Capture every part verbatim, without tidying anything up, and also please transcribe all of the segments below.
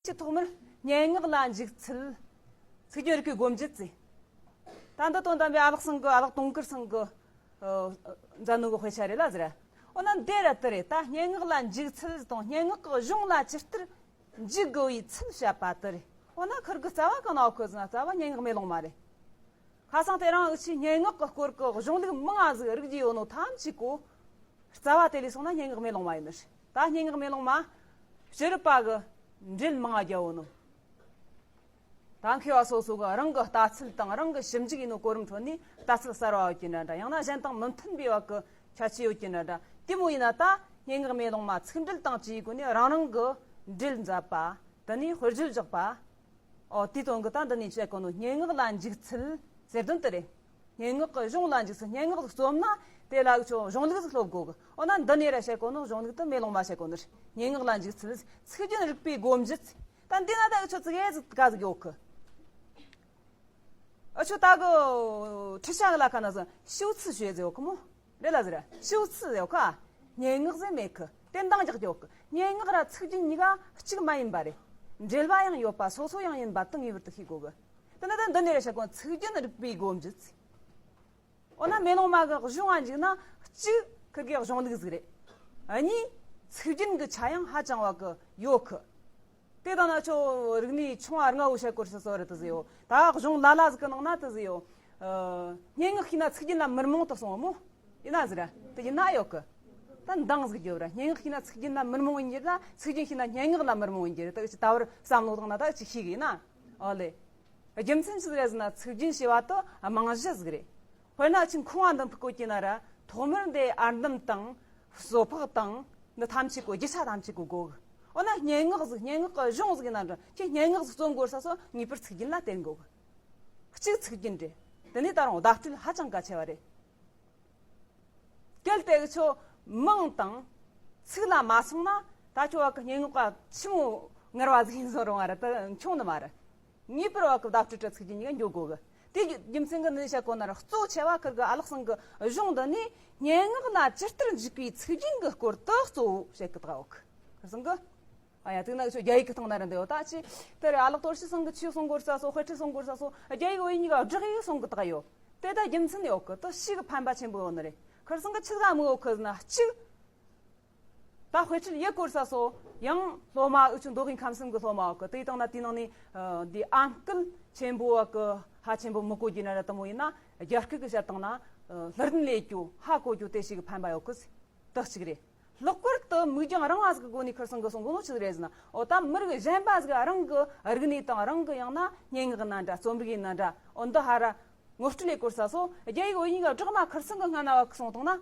ཀྱི་ཐོག་མར་སྙན་ངག་ལ་འཇུག་ཚུལ། ཚིག་རྒྱན་རིག་པའི་སྒོ་འབྱེད་ཟེར། ད་འདི་དོན་དམ་པའི་ཨ་ལགས་ཚང་གི་ཨ་ལགས་དུང་དཀར་ཚང་གི་ཨ་མཛད་ནོ་གི་དཔེ་ཆ་རེད་ལ་ཟེར། འོ་ན་འདི་ར་དེ་རེད། ད་སྙན་ངག་ལ་འཇུག་ཚུལ་དང་སྙན་ངག་གི་གཞུང་ལ་ཇི་ལྟར་འཇུག་དགོས་པའི་ཚུལ་བཤད་པ་དེ་རེད། འོ་ན་ཁིར་གི་རྩ་བ་གང་ན་ཡོད་གི་ཟེར་ན་རྩ་བ་སྙན་ངག་མེ་ལོང་མ་རེད། ཁ་སང་དེ་རིང་འུ་ཆོས་སྙན་ངག་གི་སྐོར་གི་གཞུང་ལུགས་མང་ང་ཟིག་རིག་རྒྱུ་ཡོད་ནོ་ཐམས་ཅད་གོ། རྩ་བ་དེ་ལས་སོང་ན་སྙན་ངག་མེ་ལོང་མ་ཡིན་ནི་རེད། ད་སྙན་ངག་མེ་ལོང་མ་ཕྱི་རབས་པ་གི་འགྲེལ་མང་ང་རྒྱབ་ཡོད་ནོ། ད་མཁས་པ་སོ་སོ་གི་རང་གི་ལྟ་ཚུལ་དང་རང་གི་ཞིབ་འཇུག་ཡིན་ནོ་གོ་རིམ་ཁྲོད་ནས་ལྟ་ཚུལ་གསར་བ་ཡོད་ཀྱི་འདྲ་འདྲ། ཡང་ན་གཞན་དང་མི་མཐུན་པའི་བར་གི་ཁྱད་ཆོས་ཡོད་ཀྱི་འདྲ་འདྲ། དེ་མོ་ཡིན་ན་ད་སྙན་ངག་མེ་ལོང་མ་ཚིག་འགྲེལ་དང་བཅས་པའི་སྒོ་ནས་རང་རང་གི་འགྲེལ་མཛད་པ། དེ་ནས་དཔེར་བརྗོད་བཞག་པ། ཨོ་དེའི་དོན་གི་ད་འདི་ནས་བཤད་གོ་ནོ་སྙན་ངག་ལ་འཇུག་ཚུལ་ཟེར་དོན་དེ་རེད། སྙན་ངག་གི་གཞུང་ལ་འཇུག་ཚུལ། སྙན་ངག་རྩོམ་ན་དེ་ལ་འུ་ཆོ་གཞུང་ལུགས་ཟིག་སློབ་དགོས་གི། འོ་ན་འདི་ནས་ར་བཤད་གོ་ནོ་གཞུང་ལུགས་དེ་མེ་ལོང་མ་བཤད་གོ་ནི་རེད། སྙན་ངག་ལ་འཇུག་ཚུལ། ཚིག་རྒྱན་རིག་པའི་སྒོ་འབྱེད། ད་འདི་ན་ད་འུ་ཆོ་ཙི་གེ་ཟིག་ག་ཟིག་ཡོད་གི། འུ་ཆོ་ད་གི་ཁྲི་ཤང་ལ་ཁ་ན་ཟིག་ཤིའུ་ཚི་ཞུ་ཟེར་ཡོད་གི་མོ། རེད་ལ་ཟེར། ཤིའུ་ཚི་ཟེར་ཡོད་ཁ། སྙན་ངག་ཟེར་མེད་གི། དེ་འདང་རྒྱག་རྒྱུ་ཡོད་གི། སྙན་ངག་ར་ཚིག་རྒྱན་གཉིས་ཀ་གཅིག་མ་ཡིན་པ་རེད། འབྲེལ་བ་ཡང་ཡོད་པ་སོ་སོ་ཡང་ཡིན་པ་དེ་ངེས་པར་དུ་ཤེས་དགོས་གི། དེ་ནི་ད་འདི་ནས་ར་བཤད་གོ་ཚིག་རྒྱན་རིག་པའི་སྒོ་འབྱེད་ཟེར། འོ་ན་མེ་ལོང་མ་གི་གཞུང་ང་འཇུག་ན་གཅིག་ཁིར་གི་གཞུང་ལུགས་ཟིག་རེད། གཉིས་ཚིག་རྒྱན་གི་ཆ་ཡང་ཧ་ཅང་བ་གི་ཡོད་གི། དེ་དང་ན་ཆོ་རིག་གནས་ཆུང་བ་ལྔ་བོ་བཤད་སྐོར་སོ་སོ་རེད་དུ་ཟེར་ཡོད། ད་གཞུང་ལ་ལ་ཟིག་གི་ནང་ན་དུ་ཟེར་ཡོད། ཨ་སྙན་ངག་ཤེས་ན་ཚིག་རྒྱན་ལ་མི་རྨོངས་དུ་སོང་བ་མོ། ཡིན་ན་ཟེར་ར་དུ་ཡིན་ན་ཡོད་གི། ད་འདང་ཟིག་རྒྱོབ་ར། སྙན་ངག་ཤེས་ན་ཚིག་རྒྱན་ལ་མི་རྨོངས་ཡིན་གྱི་ན་ཚིག་རྒྱན་ཤེས་ན་སྙན་ངག་ལ་མི་རྨོངས་ཡིན་གྱི་རེད། ད་ཅི་ད་བར་བསམ་བློ་བཏང་ན་ད་ཅི་ཤེས་གི་ཡིན་ན། ཨོ་ལེ། རྒྱུ་མཚན་ཅི་ཟིག་རེད་ཟེར་ན་ཚིག་རྒྱན་ཞེས་པ་དུ་རྨང་གཞི་ཟིག་རེད། དཔེར་ན་ཅིག་ཁུངས་བ་འདོན་ཐུབ་གོ་གྱི་ན་ར་ཐོག་མར་འདི་ཨར་འདམ་དང་། སོ་ཕག་དང་། འདི་ཐམས་ཅད་གོ་རྒྱུ་ཆ་ཐམས་ཅད་གོ་དགོས། འོ་ན་སྙན་ངག་ཟིག་སྙན་ངག་གི་གཞུང་ཟིག་ཡིན་ན་འདྲ་ཁྱེད་སྙན་ངག་ཟིག་རྩོམ་དགོས་ས་སོ་ངེས་པར་ཚིག་རྒྱན་ལ་བརྟེན་དགོས། གཅིག་ཚིག་རྒྱན་རེད། དེ་ནས་ད་རུང་བརྡ་སྤྲོད་ཧ་ཅང་གལ་ཆེ་བ་རེད། གལ་ཏེ་ཁྱོད་མིང་དང་ཚིག་ལ་མ་སོང་ན་ད་ཁྱོད་བ་གི་སྙན་ངག་ག་ཆི་མོ་ངར་བ་ཟིག་ཡིན་བཟོ་རུང་བ་རེད། ད་འཁྱོངས་ནི་མ་རེད། ངེས་པར་བ་གི་བརྡ་སྤྲོད་དྲ་ཚིག་རྒྱན་གཉིས་ཀ་འགྱོ་དགོས་གི། དེ་རྒྱུ་མཚན་གི་འདི་བཤད་གོ་ན་ར་གཙོ་ཆེ་བ་ཁིར་གི་ཨ་ལགས་ཚང་གི་གཞུང་འདི་ནི་སྙན་ངག་ལ་ཇི་ལྟར་འཇུག་པའི་ཚིག་རྒྱན་གི་སྐོར་དུ་གཙོ་བོ་བཤད་གི་ད་འོག་ཁིར་ཚང་གི། ཨ་ཡ་དེ་ན་ཁྱོད་རྒྱ་ཡིག་གི་སྟེང་ན་ར་འདི་ཡོད་ད་ཅི། དེ་རེད་ཨ་ལགས་དོར་ཞི་ཚང་གི་ཆོས་གསུང་གོ་ས་སོ་དཔེ་ཁྲིད་གསུང་གོ་ས་སོ་རྒྱ་ཡིག་བོད་ཡིག་གཉིས་ཀ་སྦྲགས་ཡིག་གསུང་གི་ད་ཡོད། དེ་ད་རྒྱུ་མཚན་ཡོད་གི། དེ་ཞིག་གི་ཕན་པ་ཆེན་པོ་ཡོད་ནི་རེད། ཁིར་ཚང་གི་ཆི་ཟིག་མི་ཡོད་གི་ན་གཅིག་ད་དཔེ་ཁྲིད་ཡེ་སྐོར་ས་སོ་ཡང་སློབ་མ་འུ་ཆོ་མདོ་དབུས་ཁམས་གསུམ་གི་སློབ་མ་ཡོད་གི། དེའི་སྟེང་ན་དེའི་ནང་ནས་འདི་ཨམ་སྐད་ཆེན་པོ་བ་གི་ཧ་ཆེན་པོ་མི་གོ་རྒྱུ་ན་ར་དེ་མོ་ཡིན་ན་རྒྱ་སྐད་གི་བཤད་སྟངས་ན་ལྷུར་ལྡན་ལས་རྒྱུ་ཧ་གོ་རྒྱུ་དེ་ཞིག་གི་ཕན་པ་ཡོད་གི། དེ་གཅིག་རེད། ལྷག་པར་དུ་མིག་རྒྱང་རིང་བ་ཟིག་གི་སྒོ་ནས་ཁིར་ཚང་གི་གསུང་གི་ནོ་ཆི་ཟིག་རེད་ཟེར་ན། འོ་ད་མི་རིགས་གཞན་པ་ཟིག་རང་གི་རིག་གནས་དང་རང་གི་ཡང་ན་སྙན་ངག་ཡིན་ན་འདྲ་རྩོམ་རིག་ཡིན་ན་འདྲ་འོ་འདི་ཧ་ར་ངོ་སྤྲོད་ལས་སྐོར་ས་སོ་རྒྱ་ཡིག་བོད་ཡིག་གཉིས་ཀ་སྦྲགས་མ་ཁིར་ཚང་གི་སྔ་ན་བ་གི་གསུང་བཏང་ན།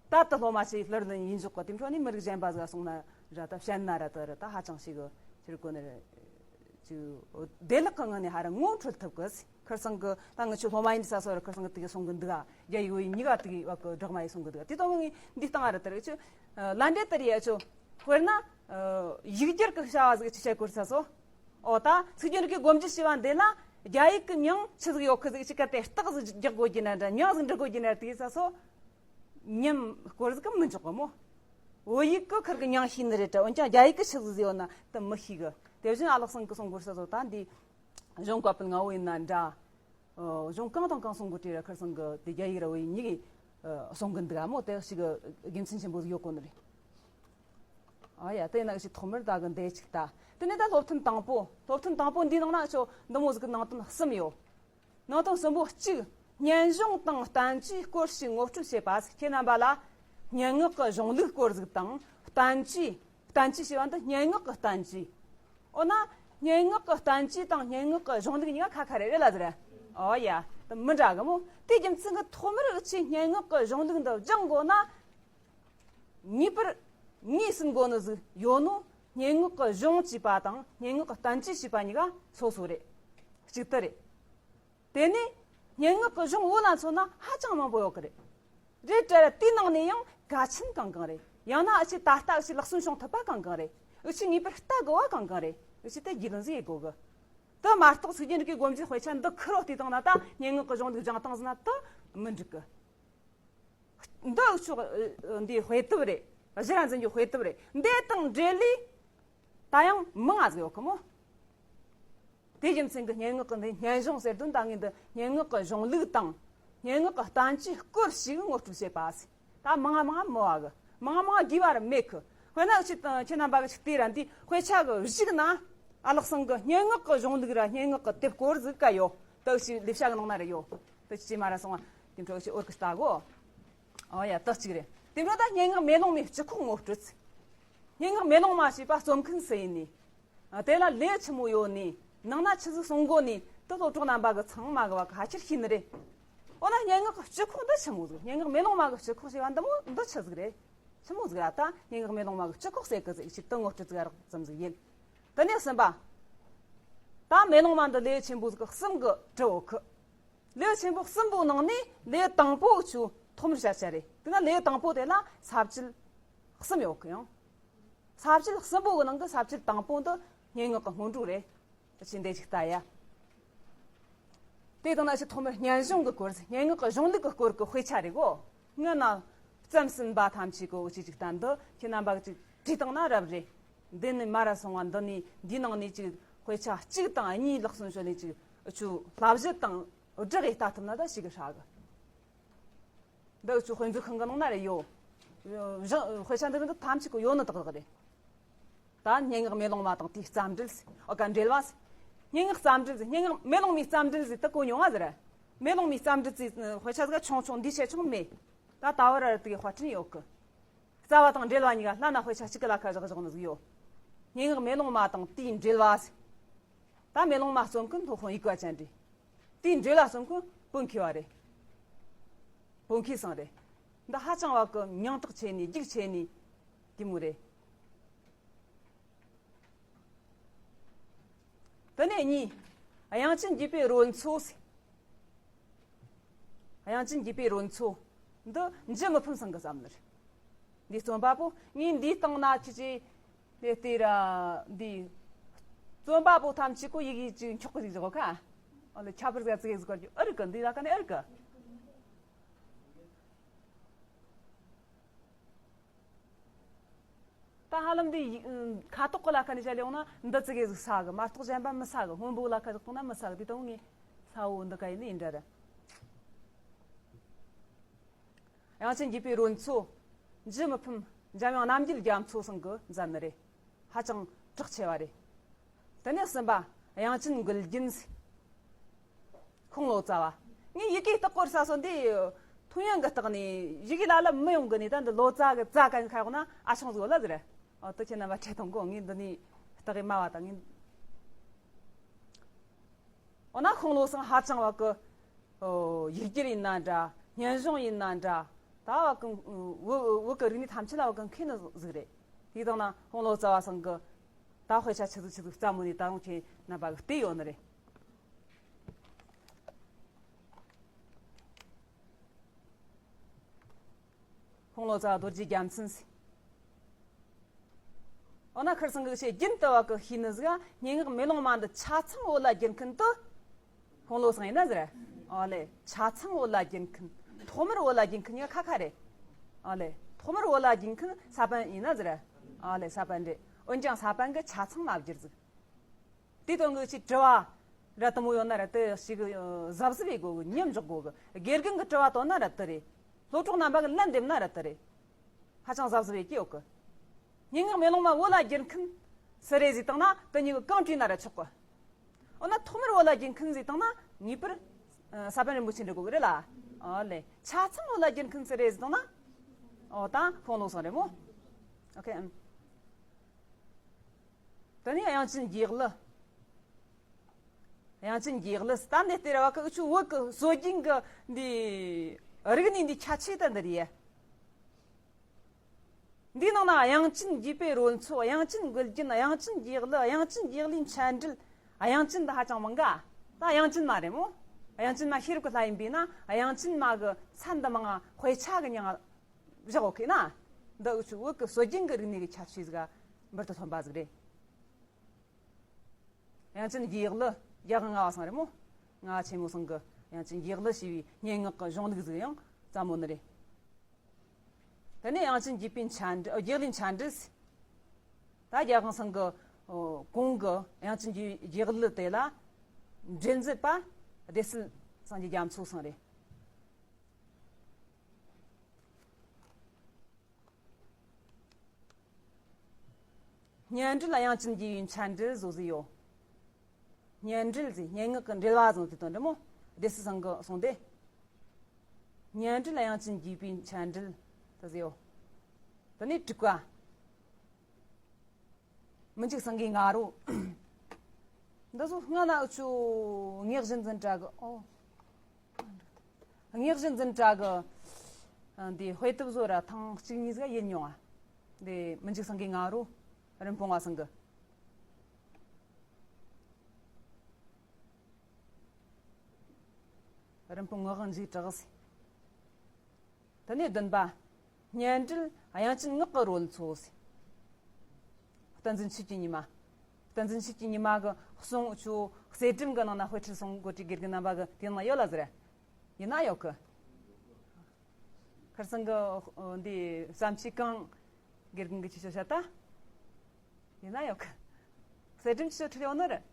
ད་ལྟ་སློབ་མ་ཆེ་ལར་ནི་ཡིན་འཇོག་གི་དེ་འཕྲོ་ནས་མི་རིགས་གཞན་པ་ཟིག་གསུང་ན་ར་ད་བཤད་ན་ར་ད་ར་ད་ཧ་ཅང་ཞིག་གི་ཕྱིར་གོ་ནི་རེད། ཅིག་བདེ་བླག་གི་ངང་ནས་ཧ་ར་ངོ་འཕྲོད་ཐུབ་གི། ཁིར་ཚང་གི་ད་ང་ཆོ་སློབ་མ་ཡིན་ས་སོ་ར་ཁིར་ཚང་གི་དེ་གི་གསུང་གི་འདུག་ཨ། རྒྱ་ཡིག་བོད་ཡིག་གཉིས་ཀ་དེ་གི་བ་གི་སྦྲགས་མ་ཡིན་གསུང་གི་འདུག་ཨ། དེ་དང་ངས་འདི་སྟེང་ཨ་ར་དེ་རེད་ཆོ། ལ་འདྲེ་དེ་རེད་ཆོ། དཔེར་ན་ཡིག་སྒྱུར་གི་བྱ་བ་ཟིག་ཅི་བྱེད་དགོས་ས་སོ། ཨོ་ད་ཚིག་རྒྱན་རིག་གི་སྒོ་འབྱེད་བྱས་པ་འདི་ལ་རྒྱ་ཡིག་གི་མྱིང་ཆི་ཟིག་ཡོད་གི་ཟིག་ཅི་ག་དེ་རྟགས་ཟིག་རྒྱག་དགོས་ཀྱི་ན་འདྲ་མྱིང་ཟིག་འབྲི་དགོས་ཀྱི་ན་དེ་ས་སོ། མཉམ་སྐོར་ཟིག་གི་མི་འཇོག་གི་མོ། བོད་ཡིག་གི་ཁིར་གི་མྱིང་ཤེས་ནི་རེད་དྲ། འོན་ཀྱང་རྒྱ་ཡིག་གི་ཆི་ཟིག་ཟིག་ཡོད་ན་དེ་མི་ཤེས་གི། དེ་བཞིན་ཨ་ལགས་ཚང་གི་གསུང་དགོས་ས་སོ་ད་འདི། གཞུང་བཀའ་པོད་ལྔ་བོ་ཡིན་ན་འདྲ། ཨ་གཞུང་གང་དང་གང་གསུང་དགོས་དྲིས་ར་ཁིར་ཚང་གི་དེ་རྒྱ་ཡིག་ར་བོད་ཡིག་གཉིས་ཀྱིས་ཨ་གསུང་གི་འདུག་ཨ་མོ། དེ་ཞིག་གི་དགེ་མཚན་ཆེན་པོ་ཟིག་ཡོད་གོ་ནི་རེད། ཨ་ཡ་དེ་ན་ཞིག་ཐོག་མར་ད་གི་འདི་གཅིག་ལྟ། དེ་ནས་ད་སློབ་ཐུན་དང་པོ། སློབ་ཐུན་དང་པོ་འདིའི་ནང་ན་ཆོ་འདི་མོ་ཟིག་གི་ནང་དོན་གསུམ་ཡོད། ནང་དོན་གསུམ་པོ་གཅིག་སྙན་གཞུང་དང་བསྟན་བཅོས་སྐོར་ཞིག་ངོ་སྤྲོད་བྱེད་པ། ཁྱེད་རྣམ་པ་ལ་སྙན་ངག་གི་གཞུང་ལུགས་སྐོར་ཟིག་དང་བསྟན་བཅོས། བསྟན་བཅོས་ཞེས་པ་འདི་སྙན་ངག་གི་བསྟན་བཅོས། འོ་ན་སྙན་ངག་གི་བསྟན་བཅོས་དང་སྙན་ངག་གི་གཞུང་ལུགས་གཉིས་ཀ་ཁ་ཁ་རེད་རེད་ལ་ཟེར། ཨོ་ཡ། དེ་མི་འདྲ་གི་མོ། དེ་རྒྱུ་མཚན་གི་ཐོག་མར་འུ་ཆོས་སྙན་ངག་གི་གཞུང་ལུགས་འདི་སྦྱང་དགོས་ན། ངེས་པར་ངོས་ཟིན་དགོས་ནི་ཟིག་ཡོད་ནོ། སྙན་ངག་གི་གཞུང་ཅེས་པ་དང་སྙན་ངག་གི་བསྟན་བཅོས་ཅེས་པ་གཉིས་ཀ་སོ་སོ་རེད། གཅིག་ཏུ་རེད། དེ་ནས་སྙན་ངག་གི་གཞུང་བོད་ལ་མཚོན་ན་ཧ་ཅང་མང་པོ་ཡོད་གི་རེད། རེད་དྲ་དེའི་ནང་ནས་ཡང་གལ་ཆེན་གང་གང་རེད། ཡང་ན་འུ་ཆོས་ད་ལྟ་འུ་ཆོས་ལག་སོན་བྱུང་ཐུབ་པ་གང་གང་རེད། འུ་ཆོས་ངེས་པར་ལྟ་དགོས་པ་གང་གང་རེད། འུ་ཆོས་དེ་རྒྱུས་ལོན་ཟིག་ཡེད་དགོས་གི། དེ་མ་གཏོགས་ཚིག་རྒྱན་རིག་གི་སྒོ་འབྱེད་དཔེ་ཆ་འདི་ཁུར་བོ་བལྟས་བཏང་ན་ད་སྙན་ངག་གི་གཞུང་ལུགས་སྦྱང་བཏང་ཟིན་ན་དེ་མི་འགྲིག་གི། འདི་འུ་ཆོ་འདིའི་དཔེ་དེབ་རེད། གཞི་ར་འཛིན་རྒྱུའི་དཔེ་དེབ་རེད། འདི་དང་འབྲེལ་ལས་ ད་ཡང་མང་ང་ཟིག་ཡོད་གི་མོ། དེ་རྒྱུ་མཚན་གྱི་སྙན་ངག་གི་འདི་སྙན་གཞུང་ཟེར་དོན་ད་ངས་འདི་སྙན་ངག་གི་གཞུང་ལུགས་དང་། སྙན་ངག་གི་བསྟན་བཅོས་སྐོར་ཞིག་ངོ་སྤྲོད་བྱེད་པ་ཟིག་ད་མང་ང་མང་ང་མི་བ་གི། མང་ང་མང་ང་དགོས་པ་ར་མེད་གི། དཔེར་ན་ཁྱེད་ཁྱེད་རྣམ་པ་གི་ཅིག་བལྟས་ར་འདི་དཔེ་ཆ་གི་གཞུག་ན། ཨ་ལགས་ཚང་གི་སྙན་ངག་གི་གཞུང་ལུགས་ར་སྙན་ངག་གི་དེབ་སྐོར་ཟིག་ག་ཡོད། དེ་ཅིག་ལས་བྱ་གི་ནང་ན་ར་ཡོད། དེ་ཅིག་མ་ར་སོང་བ་དེ་འཕྲོ་ཅིག་འོར་གི་ལྟ་གོ། ཨོ་ཡ། དེ་གཅིག་རེད། དེ་འཕྲོ་ད་སྙན་ངག་མེ་ལོང་མའི་སྤྱི་ཁོག་ངོ་སྤྲོད་ཟིག་སྙན་ངག་མེ་ལོང་མ་ཞེས་པ་རྩོམ་མཁན་སུ་ཡིན་ནི། ཨ། དེ་ལ་ལེའུ་ཆི་མོ་ཡོད་ནི། ནང་ན་ཆི་ཟིག་གསུང་གོ་ནི། དེ་སློབ་གྲོགས་རྣམ་པ་གི་ཚང་མ་གི་བ་གི་ཕལ་ཆེར་ཤེས་ནི་རེད། འོ་ན་སྙན་ངག་གི་སྤྱི་ཁོག་འདི་ཆི་མོ་ཟིག་སྙན་ངག་མེ་ལོང་མ་གི་སྤྱི་ཁོག་ཞེས་པ་འདི་མོ་འདི་ཆི་ཟིག་རེད། ཆི་མོ་ཟིག་ར། ད་སྙན་ངག་མེ་ལོང་མ་གི་སྤྱི་ཁོག་ཟེར་གི་ཟིག་ཅིག་དེ་ངོ་སྤྲོད་ཟིག་རགས་ཙམ་ཟིག་ཡིན། དེ་ནས་གསུམ་པ། ད་མེ་ལོང་མ་འདི་ལེའུ་ཆེན་པོ་ཟིག་གསུམ་གི་གྲུབ་ཡོད་གི། ལེའུ་ཆེན་པོ་གསུམ་པོའི་ནང་ནས་ལེའུ་དང་པོ་ཆུ་ཐོག་མར་བཤད་བྱ་རེད། དེ་ན་ལེའུ་དང་པོ་དེ་ལ་ས་བཅད་གསུམ་ཡོད་གི། ཡང་ས་བཅད་གསུམ་པོ་གི་ནང་གི་ས་བཅད་དང་པོ་འདི་སྙན་ངག་གི་སྔོན་འགྲོ་རེད། ཅི་འདྲ་ཅིག་ལྟ་ཡ། དེ་དང་ན་ཞིག་ཐོག་མར་སྙན་གཞུང་གི་སྐོར། སྙན་ངག་གི་གཞུང་ལུགས་ཀྱི་སྐོར་གྱི་དཔེ་ཆ་རེད་གོ། སྔོན་ན་བརྩམས་ཟིན་པ་ཐམས་ཅད་གོ་ཅི་ཅིག་ལྟ། འདི་ཁྱེད་རྣམ་པ་ཅིག་བྲིས་བཏང་ན་རབ་རེད། འདི་ནས་མ་ར་སོང་བ་འདི་ནས་འདིའི་ནང་ནས་ཅིག་དཔེ་ཆ་གཅིག་དང་གཉིས་ལག་སོན་ཞོལ་ནས་ཅིག་ཆུ་བསླབ་གཞི་དང་སྦྲགས་ཡས་ལྟ་ཐུབ་ན་ད་ཞིག་གི་ཧྲ་གི། འདི་ཆུ་དཔེ་མཛོད་ཁང་གི་ནང་ན་རེ་ཡོད། གཞུང་དཔེ་ཆ་འདི་རིགས་འདི་ཐམས་ཅད་གོ་ཡོད་ནི་དག་དག་རེད། ད་སྙན་ངག་མེ་ལོང་མ་དང་དེའི་རྩ་འགྲེལ་ཟེར། ཨོ་ག་འགྲེལ་བ་ཟེར། སྙན་ངག་རྩ་འགྲེལ་ཟེར། སྙན་ངག་མེ་ལོང་མའི་རྩ་འགྲེལ་ཟེར་དེ་གོ་མྱོང་ང་ཟེར། མེ་ལོང་མའི་རྩ་འགྲེལ་ཟེར་དཔེ་ཆ་ཟིག་ཆུང་ཆུང་འདི་ཆེ་ཆུང་མེད། ད་ད་བར་ར་དེ་གི་དཔར་སྐྲུན་ཡོད་གི། རྩ་བ་དང་འགྲེལ་བ་གཉིས་ཀ་ལྷན་ན་དཔེ་ཆ་གཅིག་གི་ལ་ཁ་བཞག་བཞག་ནི་ཟིག་ཡོད། སྙན་ངག་མེ་ལོང་མ་དང་དེའི་འགྲེལ་བ་ཟེར། ད་མེ་ལོང་མ་རྩོམ་མཁན་སློབ་དཔོན་དབྱུག་པ་ཅན་རེད། དེའི་འགྲེལ་བ་རྩོམ་མཁན་བོད་མཁས་པ་རེད། བོད་མཁས་ཚང་རེད། འདི་ཧ་ཅང་བ་གི་མྱིང་རྟགས་ཆེ་ནི་རྒྱུགས་ཆེ་ནི་དེ་མོ་རེད། དེ་ནས་གཉིས། དབྱངས་ཅན་དགྱེས་པའི་རོལ་མཚོ་ཟེར། དབྱངས་ཅན་དགྱེས་པའི་རོལ་མཚོ། འདི་འཇུ་མི་ཕམ་ཚང་གིས་བརྩམས་ནི་རེད། འདི་རྩོམ་པ་པོ་ངས་འདིའི་སྟེང་ན་ཁྱེད་ཀྱིས་དེ་ལྟོས་ར། འདི་རྩོམ་པ་པོ་ཐམས་ཅད་ཀོ་ཡི་གེ་ཅིག་འཁྱོག་གི་ཟིག་བཞག་ག་ཨོ་ལེ་ཁྱད་པར་ཟིག་ཙིག་ཟིག་གར་རྒྱུ་ཨེ་རིག་གི། འདི་ལ་ཁ་ནས་ཨེ་རིག་གི། ད་ཧ་ལམ་འདི་ཡི་ཁ་ཐོག་གི་ལ་ཁ་ནས་བཤད་ཡོང་ན་འདི་ཙིག་གེ་ཟིག་ས་གི་མ་གཏོགས་གཞན་པ་མི་ས་གི། སྔོན་པོ་ལ་ཁ་བཞག་བཏང་ན་མི་ས་གི། དེ་དང་ངས་ས་བོ་འདི་ག་ཡིན་ནི་ཡིན་འདྲ་ར། དབྱངས་ཅན་དགྱེས་པའི་རོལ་མཚོ། འཇུ་མི་ཕམ་འཇམ་དབྱངས་རྣམ་རྒྱལ་རྒྱ་མཚོ་ཚང་གིས་མཛད་ནི་རེད། ཧ་ཅང་གྲགས་ཆེ་བ་རེད། དེ་ནས་གསུམ་པ། དབྱངས་ཅན་མགུལ་རྒྱན་ཟེར། ཁོང་ལོ་ཙཱ་བ། ངས་ཡི་གེ་བཏགས་སྐོར་ས་སོ་འདི་ཐུན་ཡོན་གི་སྟེང་ནས་ཡི་གེ་ལ་ལ་མི་ཡོང་གི་ནས། ད་འདི་ལོ་ཙཱ་གི་ཙཱ་གན་ཁ་ཡོང་ན་ཨ་ཆུང་ཟིག་ལ་ཟེར། ཨོ་དེ་ཁྱེད་རྣམ་པ་ཁྲེལ་གཏོང་གོ། ངས་འདི་ནས་བཏགས་གི་སྨྲ་བ་དང་ངས། འོ་ན་ཁོང་ལོ་ཚང་ཧ་ཅང་བ་གི། ཨོ་ཡིག་སྒྱུར་ཡིན་ན་འདྲ། སྙན་གཞུང་ཡིན་ན་འདྲ། ད་བ་གི་བོད་བོད་གི་རིག་གནས་ཐམས་ཅད་ལ་བ་གི་མཁས་ནི་ཟིག་རེད། དེ་དང་ན་ཁོང་ལོ་ཙཱ་བ་ཚང་གི་ད་དཔེ་ཆ་ཆི་ཟིག་ཆི་ཟིག་བརྩམས་མོ་ནི་ད་རུང་ཁྱེད་རྣམ་པ་གི་བལྟས་ཡོད་ནི་རེད། ཁོང་ལོ་ཙཱ་བ་རྡོ་རྗེ་རྒྱལ་མཚན་ཟེར། འོ་ན་ཁིར་ཚང་གི་ཆེས་རྒྱུན་དུ་བ་གི་ཤེས་ནི་ཟིག་སྙན་ངག་མེ་ལོང་མ་འདི་ཆ་ཚང་བོད་ལ་བསྒྱུར་མཁན་དེ་ཁོང་ལོ་ཚང་ཡིན་ན་ཟེར། ཨོ་ལེ། ཆ་ཚང་བོད་ལ་བསྒྱུར་མཁན། ཐོག་མར་བོད་ལ་བསྒྱུར་མཁན་ཡང་ཁ་ཁ་རེད། ཨོ་ལེ། ཐོག་མར་བོད་ལ་བསྒྱུར་མཁན་ས་པཎ་ཡིན་ན་ཟེར། ཨོ་ལེ། ས་པཎ་རེད། འོན་ཀྱང་ས་པཎ་གིས་ཆ་ཚང་མ་བསྒྱུར་ཟིག་དེ་དོན་གི་ཅིག་དྲི་བ་ར་དུ་མོ་ཡོད་ན་ར་དེ་ཞིག་གཟབ་གཟབ་ཡེ་དགོ་གི། མཉམ་འཇོག་དགོ་གི། དགེ་རྒན་གི་དྲི་བ་བཏོན་ན་ར་དེ་རེད། སློབ་གྲོགས་རྣམ་པ་གི་ལན་འདེབས་ན་ར་དེ་རེད། ཧ་ཅང་གཟབ་གཟབ་ཡེ་གི་ཡོད་གི། སྙན་ངག་མེ་ལོང་མ་བོད་ལ་བསྒྱུར་མཁན་སུ་རེད་ཟེར་བཏང་ན་དེ་གཉིས་གི་གང་བྲིས་ན་ར་ཆོག་གི། འོ་ན་ཐོག་མར་བོད་ལ་བསྒྱུར་མཁན་ཟེར་བཏང་ན་ངེས་པར་ས་པཎ་རིན་པོ་ཆེ་འདྲི་དགོ་གི་རེད་ལ། ཨོ་ལེ། ཆ་ཚང་བོད་ལ་བསྒྱུར་མཁན་སུ་རེད་ཟེར་བཏང་ན། ཨོ་ད་ཁོང་ལོ་ཚང་རེད་མོ། ཨོ་ཁེ། ཨམ། དེ་ནས་དབྱངས་ཅན་དགྱེས་གླུ། དབྱངས་ཅན་དགྱེས་གླུ་ད་འདི་ལྟར་བ་གི་འུ་ཆོ་བོད་གི་སྲོལ་རྒྱུན་གི་འདི་རིག་གནས་འདི་ཁྱད་ཆོས་ད་འདི་རེད། འདིའི་ནང་ན་དབྱངས་ཅན་དགྱེས་པའི་རོལ་མཚོ། དབྱངས་ཅན་མགུལ་རྒྱན། དབྱངས་ཅན་དགྱེས་གླུ། དབྱངས་ཅན་དགྱེས་གླུའི་མཆན་འགྲེལ། དབྱངས་ཅན་འདི་ཧ་ཅང་མང་ག་ད་དབྱངས་ཅན་མ་རེད་མོ། དབྱངས་ཅན་མ་ཤེས་རབ་ཀྱི་ལྷ་ཡིན་པས་ན་དབྱངས་ཅན་མ་གི་མཚན་འདི་མང་ང་དཔེ་ཆ་གི་མྱིང་ང་བཞག་ཡོད་གི་ན། འདི་འུ་ཆོ་བོད་ཀྱི་སྲོལ་རྒྱུན་གྱི་རིག་གནས་ཀྱི་ཁྱད་ཆོས་ཟིག་འབུར་དུ་ཐོན་པ་ཟིག་རེད། དབྱངས་ཅན་དགྱེས་གླུ་རྒྱལ་དབང་ལྔ་པ་ཚང་རེད་མོ། ལྔ་པ་ཆེན་མོ་ཚང་གི་དབྱངས་ཅན་དགྱེས་གླུ་ཞེས་པའི་སྙན་ངག་གི་གཞུང་ལུགས་ཟིག་ཡང་བརྩམས་མོ་ནི་རེད། དེ་ནས་དབྱངས་ཅན་དགྱེས་པའི་མཆན་འགྲེལ། ཨོ་དགྱེས་གླུའི་མཆན་འགྲེལ། ད་རྒྱལ་དབང་ཚང་གི་ ཨོ། གོང་གི་དབྱངས་ཅན་གྱི་རྒྱལ་གླུ་དེ་ལ་འགྲེལ་མཛད་པ་སྡེ་སྲིད་སངས་རྒྱས་རྒྱ་མཚོ་ཚང་རེད། སྙན་འགྲེལ་དབྱངས་ཅན་དགྱེས་པའི་མཆན་འགྲེལ་བཟོ་ཟིག་ཡོད། སྙན་འགྲེལ་ཟེར་སྙན་ངག་གི་འགྲེལ་བ་བཟོ་ཟིག་དང་འདྲ་མོ། སྡེ་སྲིད་ཚང་གི་གསུང་དེ། སྙན་འགྲེལ་དབྱངས་ཅན་དགྱེས་པའི་མཆན་འགྲེལ་དེ་ཟིག་ཡོད། དེ་ནས་དྲུག་པ། མི་འཇིགས་སེང་གེའི་ང་རོ། འདི་ཚོ་སྔ་ན་འུ་ཆོ་དངོས་གཞི་འཛིན་གྲྭ་གི། ཨོ། དངོས་གཞི་འཛིན་གྲྭ་གི། ཨ། འདི་དཔེ་དེབ་བཟོ་ར་ཐེངས་གཅིག་གཉིས་ཟིག་ཡིན་མྱོང་ང་། འདི་མི་འཇིགས་སེང་གེའི་ང་རོ། རིན་སྤུངས་པ་ཚང་གི། རིན་སྤུངས་ངག་དབང་འཇིགས་གྲགས་ཟེར། དེ་ནས་བདུན་པ། སྙན་འགྲེལ་དབྱངས་ཅན་ངག་གི་རོལ་མཚོ་ཟེར། བསྟན་འཛིན་ཆོས་ཀྱི་ཉི་མ། བསྟན་འཛིན་ཆོས་ཀྱི་ཉི་མ་གི་གསུང་ཆོ་གསེར་སྦྲམ་གི་ནང་ན་དཔེ་ཁྲིད་གསུང་གོ་ཁྲིད་དགེ་རྒན་རྣམ་པ་གི་དེ་ནང་ཡོད་ལ་ཟེར། ཡིན་ན་ཡོད་གི། ཁར་སང་གི་འདི་བསམ་ཆོས་གང་དགེ་རྒན་གི་ཆི་ཆོ་བཤད་ད། ཡིན་ན་ཡོད་གི། གསེར་སྦྲམ་ཆི་ཆོ་ཁྲིད་ཡོད་ནི་རེད།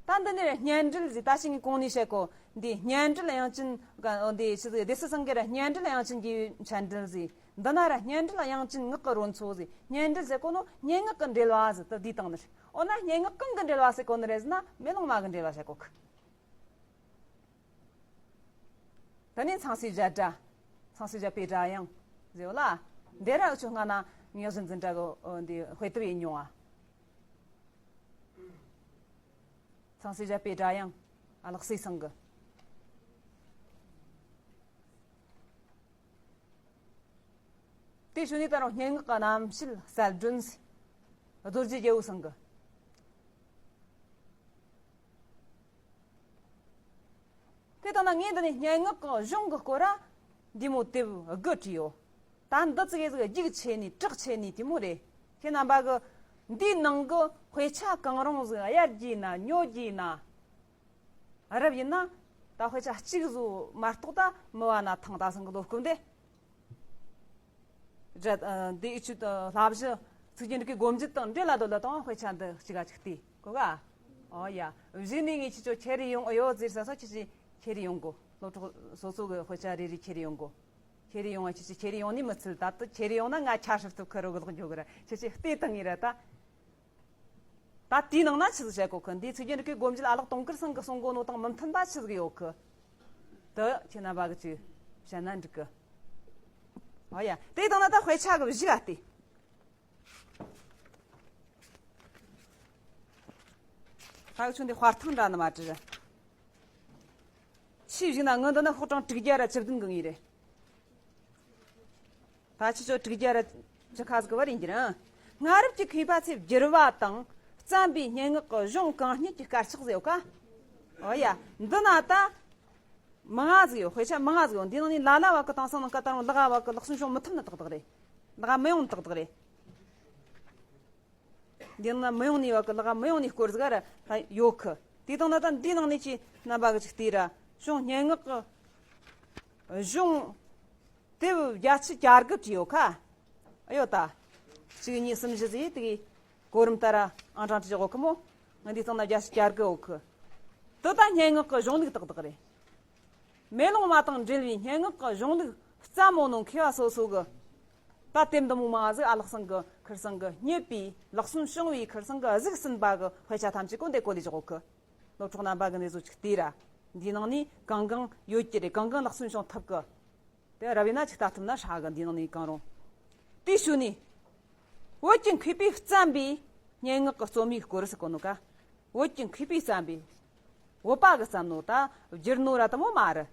ད་འདི་ནས་སྙན་འགྲེལ་ཟེར་ད་ཞིག་གོང་ནས་བཤད་གོ། འདི་སྙན་འགྲེལ་དབྱངས་ཅན། འདི་ཆི་ཟིག་སྡེ་སྲིད་སེང་གེ་ར་སྙན་འགྲེལ་དབྱངས་ཅན་གྱི་མཆན་འགྲེལ་ཟེར། འདི་ན་ར་སྙན་འགྲེལ་དབྱངས་ཅན་ངག་གི་རོལ་མཚོ་ཟེར། སྙན་འགྲེལ་ཟེར་གོ་ནོ་སྙན་ངག་གི་འགྲེལ་བ་ཟེར་ད་འདི་དང་ནི། འོ་ན་སྙན་ངག་གང་གི་འགྲེལ་བ་ཟེར་གོ་ནི་རེད་ཟེར་ན་མེ་ལོང་མ་གི་འགྲེལ་བ་བཤད་གོ་གི། ད་ནི་ཚངས་སྲས་བཞད་སྒྲ། ཚངས་སྲས་བཞད་པའི་སྒྲ་དབྱངས་ཟེར་བ་ལ། འདི་ར་འུ་ཆོ་སྔ་ན་དངོས་གཞི་འཛིན་གྲྭ་གི་འདི་དཔེ་དེབ་ཡིན་མྱོང་ང་། ཚངས་སྲས་བཞད་པའི་སྒྲ་དབྱངས། ཨ། ལགས་སྲས་ཚང་གི། དེ་ཞུ་ནས་ད་རུང་སྙན་ངག་གི་རྣམ་བཤད་གསལ་སྒྲོན་ཟེར། རྡོ་རྗེ་རྒྱལ་པོ་ཚང་གི། དེ་ལྟ་ན་ངས་འདི་ནས་སྙན་ངག་གི་གཞུང་གི་སྐོར་ར་འདི་མོ་དེབ་དགུ་བྲིས་ཡོད། ད་འདི་ཙི་གེ་ཟིག་རྒྱུགས་ཆེ་ནི་གྲགས་ཆེ་ནི་དེ་མོ་རེད། ཁྱེད་རྣམ་པ་གི་འདིའི་ནང་གི་དཔེ་ཆ་གང་རུང་ཟིག་གཡར་རྒྱུ་ཡིན་ན་ཉོ་རྒྱུ་ཡིན་ན། རབ་ཡིན་ན་ད་དཔེ་ཆ་གཅིག་བཟོ་མ་གཏོགས་ད་མི་བ་ན་ཐང་ད་སང་གི་ལོ་སྐབས་འདི། འདི་ཨི་ཆུ་ལྷ་བཞི་ཚིག་རྒྱན་རིག་གི་སྒོ་འབྱེད་དང་འབྲེལ་ལ་དོ་ལ་དང་དཔེ་ཆ་འདི་གཅིག་ག་གཅིག་བལྟས་གོ་ག། ཨོ་ཡ། གཞུག་ནས་ངས་ཁྱེད་ཚོ་ཁྱེར་ཡོང་ཨེ་ཡོད་ཟེར་ས་སོ་ཁྱེད་ཚོ་ཁྱེར་ཡོང་གོ། སློབ་གྲོགས་སོ་སོ་གི་དཔེ་ཆ་རེ་རེ་ཁྱེར་ཡོང་གོ། ཁྱེར་ཡོང་བ་ཁྱེད་ཚོ་ཁྱེར་ཡོང་ནི་མི་ཚུལ་ད་ལྟ་ཁྱེར་ཡོང་ན་ང་ཆ་ཧྲིལ་ཐུབ་ཁུ་རུ་གི་ལོག་འཇོག་གི་ར་ཁྱེད་ཚོ་བལྟས་བཏང་ངེས་ར་ད། ད་དེའི་ནང་ན་ཆི་ཟིག་བཤད་གོ་གི། འདིའི་ཚིག་རྒྱན་རིག་གི་སྒོ་འབྱེད་ཨ་ལགས་དུང་དཀར་ཚང་གི་གསུང་གོ་ནོ་དང་མི་མཐུན་པ་ཆི་ཟིག་ཡོད་གི། དེ་ཁྱེད་རྣམ་པ་གི་ཅིག་བཤད་ན་འགྲིག་གི། ཨོ་ཡ། དེ་དང་ན་ད་དཔེ་ཆ་གི་གཞུག་ཨ་སྟེ། ད་གི་ཆུང་དེ་དཔར་ཐང་འདྲ་ནི་མ་བྲི་ར། ཆི་བཞག་ན་ངི་འདི་ན་ཤོག་གྲངས་དྲུག་བརྒྱ་ར་བཅུ་བདུན་གི་ངེས་རེད། ད་ཁྱེད་ཚོ་དྲུག་བརྒྱ་ར་བཅུ་ཁ་ཟིག་བར་ཡིན་གྱི་རེད། སྔ་རབས་ཀྱི་མཁས་པ་ཚོས་བསྒྱུར་བ་དང་བརྩམས་པའི་སྙན་ངག་གི་གཞུང་གང་རྙེད་ཀྱི་དཀར་ཆག་ཟེར་ཡོད་ཀ། ཨོ་ཡ། འདི་ན་ད་མང་ང་ཟིག་ཡོད། དཔེ་ཆ་མང་ང་ཟིག་ཡོད། འདི་ནང་ནས་ལ་ལ་བ་གི་དེང་སང་ནང་ཀ་ད་རུང་ལག་བ་གི་ལག་སོན་བྱུང་མི་ཐུབ་ནི་ཏག་ཏག་རེད། ལག་མི་ཡོང་ནི་ཏག་ཏག་རེད། འདི་ནང་ན་མི་ཡོང་ནི་བ་གི་ལག་མི་ཡོང་ནི་སྐོར་ཟིག་ར་ད་ཡོད་གི། དེ་དང་ན་ད་འདི་ནང་ནས་ཀྱི་རྣམ་པ་གི་ཅིག་བལྟས་ར་གཞུང་སྙན་ངག་གི་གཞུང་དེབ་བརྒྱད་ཅུ་གྱ་དགུ་བྲིས་ཡོད་ཁ། ཨ་ཡོད་ད། གཅིག་གཉིས་གསུམ་བཞི་ཟིག་དེ་གི་གོ་རིམ་ལྟར་ར་ཨང་གྲངས་བྲིས་ཡོད་གི་མོ། ང་འདི་ཚང་ན་བརྒྱད་ཅུ་གྱ་དགུ་ཡོད་གི། དེ་ད་སྙན་ངག་གི་གཞུང་ལུགས་ཏག་ཏག་རེད། མེ་ལོང་མ་དང་འབྲེལ་བའི་སྙན་ངག་གི་གཞུང་ལུགས་བརྩམས་མོ་ནོ་མཁས་པ་སོ་སོ་གི། ད་དེབ་འདི་མོ་མང་ཟིག་ཨ་ལགས་སང་གི་ཁར་སང་གི་རྙེད་པའི་ལག་སོན་བྱུང་བའི་ཁར་སང་གི་གཟིགས་ཟིན་པ་གི་དཔེ་ཆ་ཐམས་ཅད་ཀོ་འདེ་ཀོ་ལི་ཅོག་གི། སློབ་གྲོགས་རྣམ་པ་གི་འདི་ཚོ་ཅིག་བལྟས་ར། འདིའི་ནང་ནས་གང་གང་ཡོད་ཀྱི་རེད། གང་གང་ལག་སོན་བྱུང་ཐུབ་གི། དེ་རབ་ཡིན་ན་ཅིག་ལྟ་ཐུབ་ན་ཧྲ་གི། འདིའི་ནང་ནས་གང་རུང་། དེའི་ཤུལ་ནས། བོད་ཀྱི་མཁས་པས་བརྩམས་པའི་སྙན་ངག་གི་རྩོམ་ཡིག་སྐོར་ཟེར་གོ་ནོ་ཀ། བོད་ཀྱི་མཁས་པས་བརྩམས་པའི། བོད་པ་གིས་བརྩམས་ནོ་ད་བསྒྱུར་ནོ་ར་དེ་མོ་མ་རེད།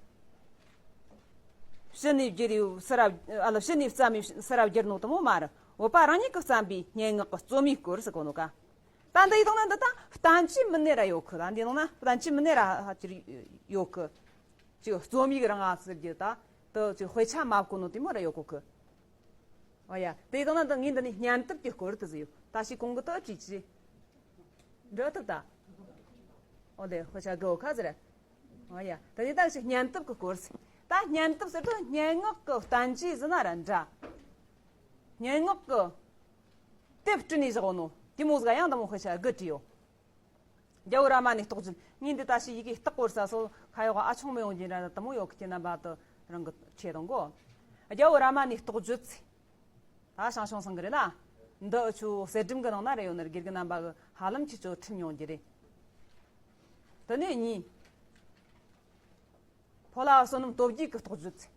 ཕྱི་ནས་བསྒྱུར་ཡོད་སི་ར། ཨ་ལ་ཕྱི་ནས་བརྩམས་ཡོད་སི་ར་བསྒྱུར་ནོ་དེ་མོ་མ་རེད། བོད་པ་རང་ཉིད་ཀྱིས་བརྩམས་པའི་སྙན་ངག་གི་རྩོམ་ཡིག་སྐོར་ཟེར་གོ་ནོ་ཀ། ད་འདི་ཡི་དང་ན་འདི་ད་བསྟན་བཅོས་མིན་ནི་ར་ཡོད་གི། ད་འདི་ནང་ན་བསྟན་བཅོས་མིན་ནི་ར་ཧ་ཅིར་ཡོད་གི། ཅིག་རྩོམ་ཡིག་རང་ང་ཟེར་རྒྱུ་ད། དེ་ཅིག་དཔེ་ཆ་མ་བཀོད་ནོ་དེ་མོ་ར་ཡོད་གོ་གི། ཨོ་ཡ། དེ་ཡི་དང་ན་འདི་ངས་འདི་ནས་སྙན་དེབ་ཀྱི་སྐོར་དེ་ཟིག་ཡོད། ད་ཞིག་གོང་གི་དེ་ཅིག་ཅིག་འགྲོ་ཐུབ་ད། ཨོ་ལེ། དཔེ་ཆ་གི་འོ་ཁ་ཟེར། ཨོ་ཡ། ད་དེ་ད་ཞིག་སྙན་དེབ་ཀྱི་སྐོར་ཟིག་ད་སྙན་དེབ་ཟེར་དུས་སྙན་ངག་གི་བསྟན་བཅོས་ཟེར་ན་ར་འདྲ། སྙན་ངག་གི་དེབ་བྲིས་ནས་བཞག་ནོ་དེ་མོ་ཟིག་ཡང་དེ་མོ་དཔེ་ཆ་དགུ་བྲིས་ཡོད། རྒྱལ་བོ་རཱ་མ་ཎའི་རྟོགས་བརྗོད། ངས་འདི་ད་ཞིག་ཡི་གེ་བཏགས་གོ་ས་སོ་ཁ་ཡོག་ཨ་ཆུང་མི་ཡོང་རྒྱུ་ར་དེ་མོ་ཡོད་གི། ཁྱེད་རྣམ་པ་དུ་རང་གི་ཆེད་དང་གོ། རྒྱལ་བོ་རཱ་མ་ཎའི་རྟོགས་བརྗོད་ཚེ། ད་ཞང་ཞུང་ཚང་གི་རེད་ལ། འདི་ཨུ་ཆུ་གསེར་སྦྲམ་གི་ནང་ན་རེ་ཡོད་ནི་དགེ་རྒན་རྣམ་པ་གི་ཧ་ལམ་ཁྱེད་ཆོ་ཁྲིམས་ཡོང་རྒྱུ་རེད། དེ་ནས་གཉིས། ཕོ་ལྷ་བསོད་ནམས་སྟོབས་རྒྱས་ཀྱི་རྟོགས་བརྗོད་ཚེ།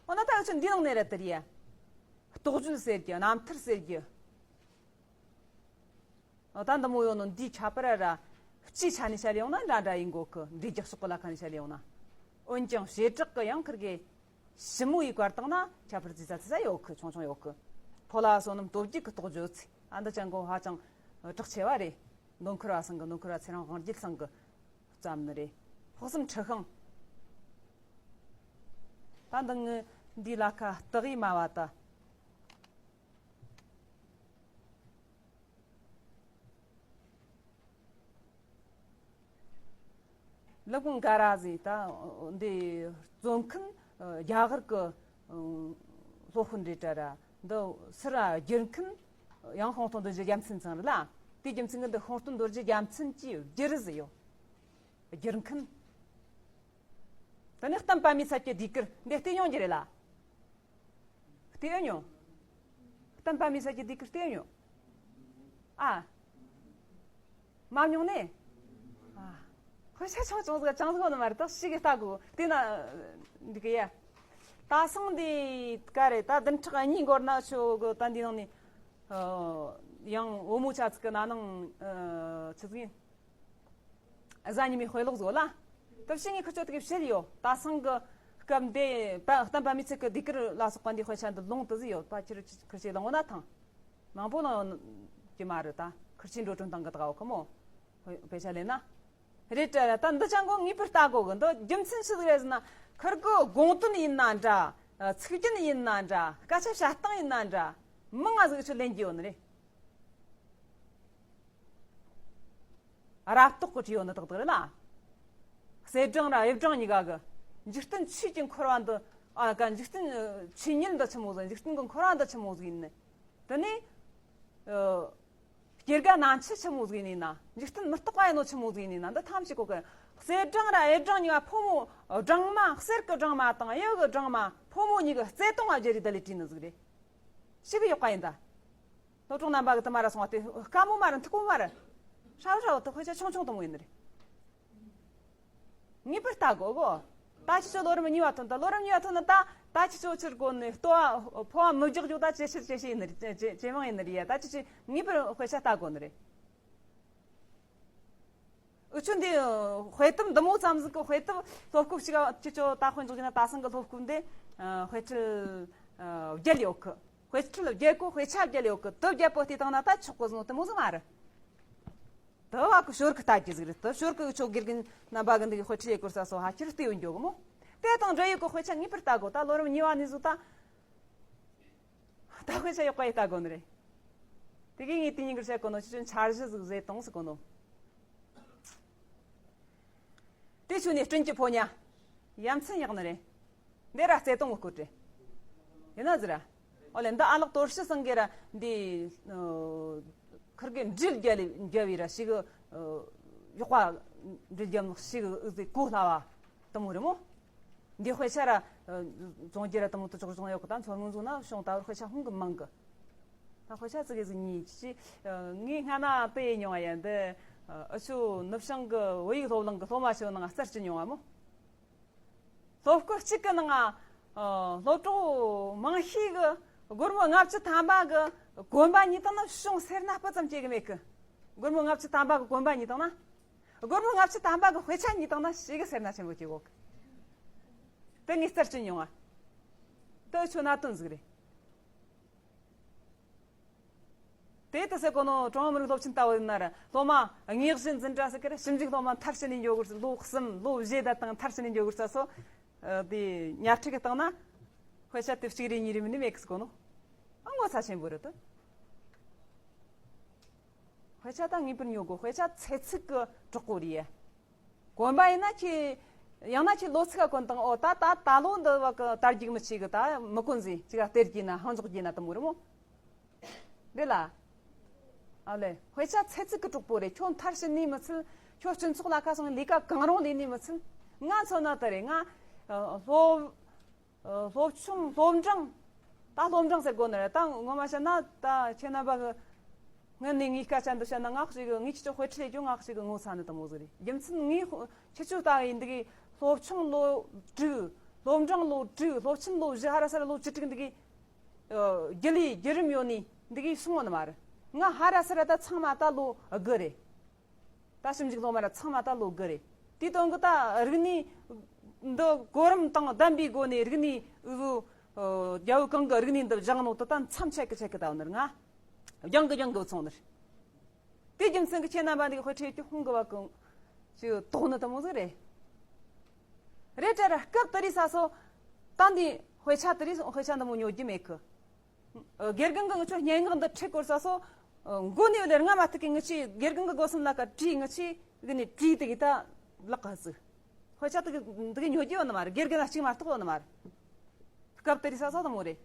འོ་ན་ད་ཨུ་ཆུ་འདི་ནང་ནས་རེད་དེ་རེད་ཡ། རྟོགས་བརྗོད་ཟེར་རྒྱུ། རྣམ་ཐར་ཟེར་རྒྱུ། འོ་ད་འདི་མོ་ཡོད་ནོ་འདིའི་ཁྱད་པར་ར་ར། སྤྱིའི་ཆ་ནས་བཤད་ཡོང་ན་འདྲ་འདྲ་ཡིན་གོ་གི། འདིའི་རྒྱབ་ཕྱོགས་གི་ལ་ཁ་ནས་བཤད་ཡོང་ན། འོན་ཀྱང་བྱེ་བྲག་གི་ཡང་ཁིར་གི་ཞིབ་མོ་ཡི་བཀར་བཏང་ན་ཁྱད་པར་ཙི་ཙ་ཙི་ཙ་ཡོད་གི། ཆུང་ཆུང་ཡོད་གི། ཕོ་ལྷ་བསོད་ནམས་སྟོབས་རྒྱས་ཀྱི་རྟོགས་བརྗོད་ཚེ། ཨ་འདི་ཅང་གོ་ཧ་ཅང་གྲགས་ཆེ་བ་རེད། མདོ་མཁར་བ་ཚང་གི། མདོ་མཁར་བ་ཚེ་རིང་དབང་རྒྱལ་ཚང་གི་བརྩམས་ནི་རེད། དཔག་བསམ་འཁྲི་ཤིང་། ད་འདི་ངི་འདི་ལ་ཁ་སྟག་ཡིས་སྨྲ་བ་ད། ལུག་གུང་ག་ར་ཟེར་ད་འདི་རྩོམ་མཁན་རྒྱ་གར་གི་སློབ་དཔོན་རེད་དྲ་ར། འདི་སུ་ར་བསྒྱུར་མཁན་ཡང་ཤོང་སྟོན་རྡོ་རྗེ་རྒྱལ་མཚན་ཚང་རེད་ལ། དེའི་རྒྱུ་མཚན་གྱིས་འདི་ཤོང་སྟོན་རྡོ་རྗེ་རྒྱལ་མཚན་གྱིས་བསྒྱུར་ཟེར་ཡོད། བསྒྱུར་མཁན། དེ་ནས་གཏམས་པ་མི་ཚད་ཀྱི་ཟློས་གར་འདི་བལྟས་མྱོང་རྒྱུ་རེད་ལ། བལྟས་མྱོང་། གཏམས་པ་མི་ཚད་ཀྱི་ཟློས་གར་བལྟས་མྱོང་། ཨ། མ་མྱོང་ནས། ཨ། དཔེ་ཆ་ཆུང་ཆུང་ཟིག་ཅང་ཟིག་ནི་མ་རེད། ད་ཞིག་གི་ལྟ་དགོས་དེ་ན། འདི་གི་ཡ། ད་སང་འདི་ག་རེད། ད་བདུན་ཕྲག་གཉིས་འགོར་ན་ཆོ་གི། ད་འདི་ནང་ནས། ཡང་བུ་མོ་ཆ་ཚིག་གི་ན་ནང་ཆི་ཟིག་ཡིན། གཟའ་ཉི་མའི་དཔེ་ཀློག་བཟོ་ལ། སྟབས་ཤེས་ངས་ཁི་ཆོ་དེ་གི་བཤད་ཡོད། ད་སང་གི་སྐབས་འདི་པ་གཏམས་པ་མི་ཚད་ཀྱི་ཟློས་གར་ལ་སོགས་པ་འདི་དཔེ་ཆ་འདི་ལོང་དུ་ཟིག་ཡོད་པ། ཁྱེད་ཁི་ཆོས་ལོང་ན་ཐང་། མང་པོ་ལོང་ཡོད་ཀྱི་མ་རེད། ད་ཁི་ཆོས་འགྲོ་གྲོན་དང་གི་ད་གའོ་ཁི་མོ། དཔེ་ཆ་ལེན་ན། རེད་དྲ་ར། ད་འདི་ཅང་གོ་ངེས་པར་ལྟ་དགོ་གི། འདི་རྒྱུ་མཚན་ཆི་ཟིག་རེད་ཟེར་ན། ཁིར་གི་དགོངས་དོན་ཡིན་ན་འདྲ། ཚིག་རྒྱན་ཡིན་ན་འདྲ། སྐད་ཆ་བཤད་སྟངས་ཡིན་ན་འདྲ། མང་ང་ཟིག་ཆུ་ལེན་རྒྱུ་ཡོད་ནི་རེད། རབ་རྟོག་གི་བྲིས་ཡོད་ནི་དག་དག་རེད་ལ། གསེར་སྦྲང་ར་གཡུ་སྦྲང་གཉིས་ཀ་གི། འཇིག་རྟེན་ཆོས་ཀྱི་འཁོར་བ་འདི། ཨ་ག་འཇིག་རྟེན་ཆོས་ཉིད་འདི་ཆི་མོ་ཟིག་འཇིག་རྟེན་གི་འཁོར་བ་འདི་ཆི་མོ་ཟིག་ཡིན་ནི། དེ་ནས། ཨ། སྐྱེ་རྒ་ན་འཆི་ཆི་མོ་ཟིག་ཡིན་ནི་ན། འཇིག་རྟེན་མི་རྟག་པ་ཡིན་ནོ་ཆི་མོ་ཟིག་ཡིན་ནི་ན། འདི་ཐམས་ཅད་གོ་གི། གསེར་སྦྲང་ར་གཡུ་སྦྲང་གཉིས་ཀ་ཕོ་མོ་སྦྲང་མ། གསེར་གི་སྦྲང་མ་དང་གཡུ་གི་སྦྲང་མ་ཕོ་མོ་གཉིས་ཀྱི་བརྩེ་དུང་ང་བརྗེ་རེས་ད་ལས་བྲིས་ནི་ཟིག་རེད། ཞིག་གི་ཡོག་པ་ཡིན་ད། སློབ་གྲོགས་རྣམ་པ་གི་དུ་མ་ར་སོང་བ་དེ་དཀའ་མོ་མ་རེད། མཐུག་པོ་མ་རེད། ཧྲ་བོ་ཧྲ་བོ་དུ་དཔེ་ཆ་ཆུང་ཆུང་དུ་མོ་ཡིན་ནི་རེད། ངེས་པར་ལྟ་དགོ་གོ། ད་ཁྱེད་ཆོ་ལོ་རིམ་གཉིས་པ་ཐོན། ད་ལོ་རིམ་གཉིས་པ་ཐོན་ན་ད་ད་ཁྱེད་ཆོ་ཕྱིར་གོ་ནས་ལྟོ་བ་ཕོ་བ་མི་རྒྱག་རྒྱུ་ད་ཇེ་ཆེར་ཇེ་ཆེ་ཡིན་ནི་རེད། ཇེ་ཇེ་ཇེ་མང་ཡིན་ནི་རེད་ཡ། ད་ཁྱེད་ཆོ་ངེས་པར་དཔེ་ཆ་ལྟ་དགོ་ནི་རེད། འུ་ཆོ་འདི་དཔེ་དེབ་འདི་མོ་ཙམ་ཟིག་གི་དཔེ་དེབ་སློབ་སྐབས་ཤིག་ཁྱེད་ཆོ་ད་དཔེ་འཇོག་རྒྱུ་ན། ད་སང་གི་སློབ་སྐབས་འདི་དཔེ་ཁྲིད་བརྒྱད་ཡོད་གི། དཔེ་ཁྲིད་བརྒྱད་གོ། དཔེ་ཆ་བརྒྱད་ཡོད་གི། དེ་བརྒྱད་པོ་དེ་དང་ན་ད་ཆོག་གི་ཟིག་དེ་མོ་ཟིག་མ་རེད། དེ་བ་གི་ཞོར་གི་ལྟ་རྒྱུ་ཟིག་རེད། དེ་ཞོར་གི་འུ་ཆོ་དགེ་རྒན་རྣམ་པ་གི་འདི་གི་དཔེ་ཁྲིད་ཡེ་སྐོར་ས་སོ་ཧ་ཁྱེར་བལྟས་ཡོད་འགྱོ་གི་མོ། དེ་དང་འབྲེལ་ཡོད་གི་དཔེ་ཆ་ངེས་པར་ལྟ་དགོ། ད་ལོ་རིམ་གཉིས་པ་ནས་བཟུང་ད། ད་དཔེ་ཆ་ཡག་པ་ཡེ་ལྟ་དགོ་ནི་རེད། དེ་གི་ངས་དེ་ཉིན་གི་བཤད་གོ་ནོ་ཆུ་ཆུ་འཆར་གཞི་ཟིག་བཟོས་བཏང་ཟིག་གོ་ནོ། དེ་ཆུ་ནས་སྤྲིན་གྱི་ཕོ་ཉ། ཡ་མཚན་ཡག་ནི་རེད། འདི་ར་བརྩེ་དུང་གི་སྐོར་རེད། ཡིན་ན་ཟེར་ར། ཨོ་ལེ་འདི་ཨ་ལགས་དོར་ཞི་སང་གི་ར་འདི། ཁིར་གི་འབྲུ་རྒྱལ་ལི་རྒྱལ་བའི་ར་ཞིག་གི། ཡག་པ་འབྲུ་རྒྱལ་ཞིག་གི་གོ་སླ་བ་དུ་མོ་རེད་མོ། འདི་དཔེ་ཆ་ར། རྫོང་རྒྱུ་ར་དུ་མོ་དུ་ཅོག་རྫོང་ཡོད་གི། ད་མཚོ་སྔོན་ཟུང་ན་བྱུང་ད་བར་དཔེ་ཆ་ཧུང་གི་མང་གི། ད་དཔེ་ཆ་ཙི་གེ་ཟིག་གཉིས་ཅི། ངས་སྔ་ན་དེ་ཡེ་མྱོང་བ་ཡིན་འདི། ཨུ་ཆུ་ནུབ་བྱང་གི་བོད་ཡིག་སློབ་གླིང་གི་སློབ་མ་ཆོ་ནང་རྩར་ཅི་མྱོང་བ་མོ། སློབ་སྐབས་གཅིག་གི་ནང་ང་། སློབ་གྲོགས་མང་ཤོས་གི་སྒོར་མོ་ལྔ་བཅུ་ཐམ་པ་གི་གོན་པ་གཉིས་དང་ན་ཤོང་སེར་སྣ་སྤུ་ཙམ་སྐྱེ་གི་མེད་གི། སྒོར་མོ་ལྔ་བཅུ་ཐམ་པ་གི་གོན་པ་གཉིས་དང་ན། སྒོར་མོ་ལྔ་བཅུ་ཐམ་པ་གི་དཔེ་ཆ་གཉིས་དང་ན་ཞེ་གི་སེར་སྣ་ཆེན་པོ་སྐྱེ་གོ་གི། དེ་ངས་རྩར་ཅི་མྱོང་ང་། དེ་ཆོ་གནད་དོན་ཟིག་རེད། དེ་ལྟ་ཟེར་གོ་ནོ་ཀྲུང་ཧྭ་མི་རིགས་སློབ་ཆེན་ལྟ་བུ་ཡིན་ན་ར་སློབ་མ་དངོས་གཞི་འཛིན་གྲྭ་ཟེར་གི་ར་ཞིབ་འཇུག་སློབ་མ་མཐར་ཕྱིན་ནས་འགྱོ་དགོས་ལོ་གསུམ་ལོ་བཞི་ད་དང་མཐར་ཕྱིན་ནས་འགྱོ་དགོས་ས་སོ། དེ་ཉལ་ཁྲི་གི་སྟེང་ན་དཔེ་ཆ་དེབ་གཅིག་རེ་གཉིས་རེ་མིན་ནི་མེད་གི་ཟེར་གོ་ནོ། ཨ་ངོ་ཚ་ཆེན་པོ་རེད་དོ། དཔེ་ཆ་ད་ངེས་པར་ཉོ་དགོ། དཔེ་ཆ་ཚེ་ཚིག་གི་གྲོགས་པོ་རེད། གོན་པ་ཡིན་ན་ཁྱེད་ ཡང་ན་ཁྱེད་ལོ་ཚིགས་ག་གོན་དང་། ཨོ་ད་ད་ད་ལོ་འདི་བ་གི་དར་རྒྱུག་མི་ཆེ་གི། ད་མི་གོན་ཟིན་ཅིག་ག་སྟེར་རྒྱུ་ན་ཧང་འཇོག་རྒྱུ་ན་དུ་མོ་རེད་མོ། རེད་ལ། ཨ་ལེ། དཔེ་ཆ་ཚེ་གཅིག་གི་གྲོགས་པོ་རེད། ཁྱོད་མཐར་ཕྱིན་ནི་མི་ཚད། ཁྱོད་སྤྱི་ཚོགས་ལ་ཁ་སོང་ལས་ཀ་གང་རུང་ལས་ནི་མི་ཚད། ང་མཚོན་ན་དེ་རེད། ང་ཨ་སློབ་ཨ་སློབ་ཆུང་སློབ་འབྲིང་། ད་སློབ་འབྲིང་ཟེར་དགོས་ནི་རེད། ད་ངོ་མ་བཤད་ན་ད་ཁྱེད་རྣམ་པ་གི་སྔོན་ནས་ངའི་སྐད་ཆ་འདི་བཤད་ན། ང་ཞིག་གི་ངའི་ཁྱེད་ཚོ་དཔེ་ཁྲིད་ལས་ཀྱང་ང་ཞིག་གི་ངོ་ཚ་ནི་དུ་མོ་ཟིག་རེད། རྒྱུ་མཚན་ངའི་ཁྱེད་ཚོ་ལྟ་བུ་ཡིན་འདི་གི་སློབ་ཆུང་ལོ་དྲུག། སློབ་འབྲིང་ལོ་དྲུག། སློབ་ཆེན་ལོ་བཞི། ཧ་ར་ས་ར་ལོ་བཅུ་དྲུག་འདི་གི་ཨ་རྒྱུ་ལས་བརྒྱུད་རིམ་ཡོད་ནི་འདི་གི་སོང་བ་ནི་མ་རེད། ང་ཧ་ར་ས་ར་ད་ཚང་མ་ད་ལོ་དགུ་རེད། ད་ཞིབ་འཇུག་སློབ་མ་ར་ཚང་མ་ད་ལོ་དགུ་རེད། དེའི་དོན་གི་ད་རིག་གནས་འདི་གོ་རིམ་དང་ལྡན་པའི་སྒོ་ནས། རིག་གནས་ཨུ་ཨ་རྒྱལ་པོ་གང་གི་རིག་གནས་འདི་སྦྱངས་ནོ་ད་ད་མཚམས་ཆད་གི་ཆད་གི་ད་བ་ནི་རེད། ང་སྦྱང་གི་སྦྱང་གི་སོང་ནི་རེད། དེ་རྒྱུ་མཚན་གྱིས་ཁྱེད་རྣམ་པ་འདི་གི་དཔེ་ཁྲིད་ཀྱི་ཧུང་གི་བ་གི་ཅིག་དོགས་ནི་དུ་མོ་ཟིག་རེད། རེད་དྲ་ར། སྐབས་དེ་རིང་ས་སོ་ད་འདི་དཔེ་ཆ་དེ་རིང་དཔེ་ཆ་འདི་མོ་ཉོ་རྒྱུ་མེད་གི། ཨ་དགེ་རྒན་གྱིས་ངི་ཆོ་སྙན་ངག་འདི་ཁྲིད་སྐོར་ས་སོ་ཨ་མགོ་ནས་ལེར་ང་མ་ཐུག་གི། ངི་ཆོས་དགེ་རྒན་གྱི་སྒོ་སམ་ལ་ཀ་བྲིས། ངི་ཆོས་གི་ནས་བྲིས་དེ་གི་ད་ལག་ག་ཟིག་དཔེ་ཆ་དེ་གི་འདི་གི་ཉོ་རྒྱུ་ཡོད་ནི་མ་རེད། དགེ་རྒན་ལ་གཅིག་མ་གཏོགས་ཡོད་ནི་མ་རེད། སྐབས་དེ་རིང་ས་སོ་དུ་མོ་རེད།